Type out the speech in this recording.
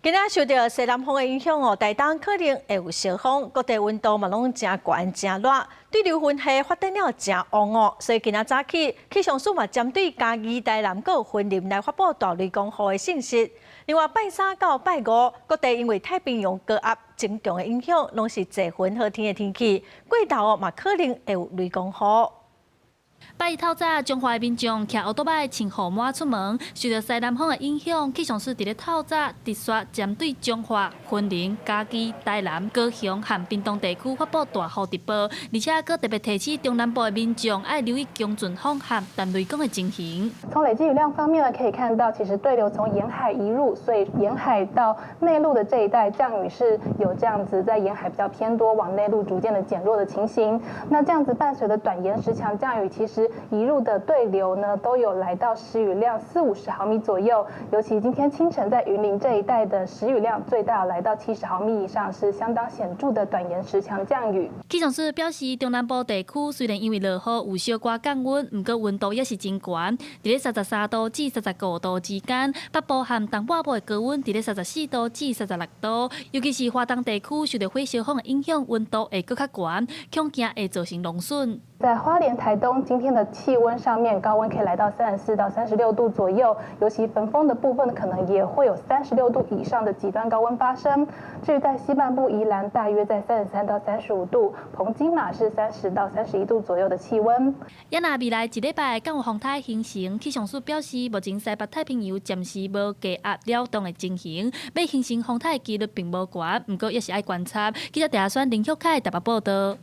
今仔受著西南風的影響哦，台東可能會有小風，各地溫度嘛攏誠懸誠熱，對流雲系發展了誠旺哦，所以今仔早起氣象署嘛針對嘉義、台南佮雲林來發布大雷公雨的信息。另外拜三到拜五，各地因為太平洋高壓增強的影響，攏是濟雲好天的天氣，過晝哦嘛可能會有雷公雨。拜一透早，彰化的民眾騎歐多擺穿雨帽出門，受著西南風的影響，氣象署佇咧透早直續針對彰化、雲林、嘉義、台南、高雄和屏東地區發布大雨特報，而且閣特別提醒中南部的民眾愛留意強陣風和電雷公的情形。從累積雨量方面呢，可以看到，其實對流從沿海移入，所以沿海到內陸的這一帶降雨是有這樣子在沿海比較偏多，往內陸逐漸的減弱的情形。那這樣子伴隨的短延時強降雨，其實移入的對流呢，都有來到時雨量四五十毫米左右。尤其今天清晨在雲林這一帶的時雨量最大來到70毫米以上，是相當顯著的短延時強降雨。氣象署表示，中南部地區雖然因為落雨有小可降溫，毋過溫度也是真懸，佇咧33度至35度之間。北部和東半部的高溫佇咧34度至36度，尤其是花東地區受著火燒風的影響，溫度會閣較懸，恐驚會造成農損。在花蓮、台東，今天的氣溫上面，高溫可以來到34到36度左右，尤其焚風的部分，可能也會有36度以上的極端高溫發生。至於在西半部宜蘭，大約在33到35度，澎金馬是30到31度左右的氣溫。也若未來一禮拜敢有風颱形成，氣象署表示，目前西北太平洋暫時無低壓擾動的情形，欲形成風颱的幾率並無懸，毋過也是愛觀察。記者鄭阿選林旭凱台北報道。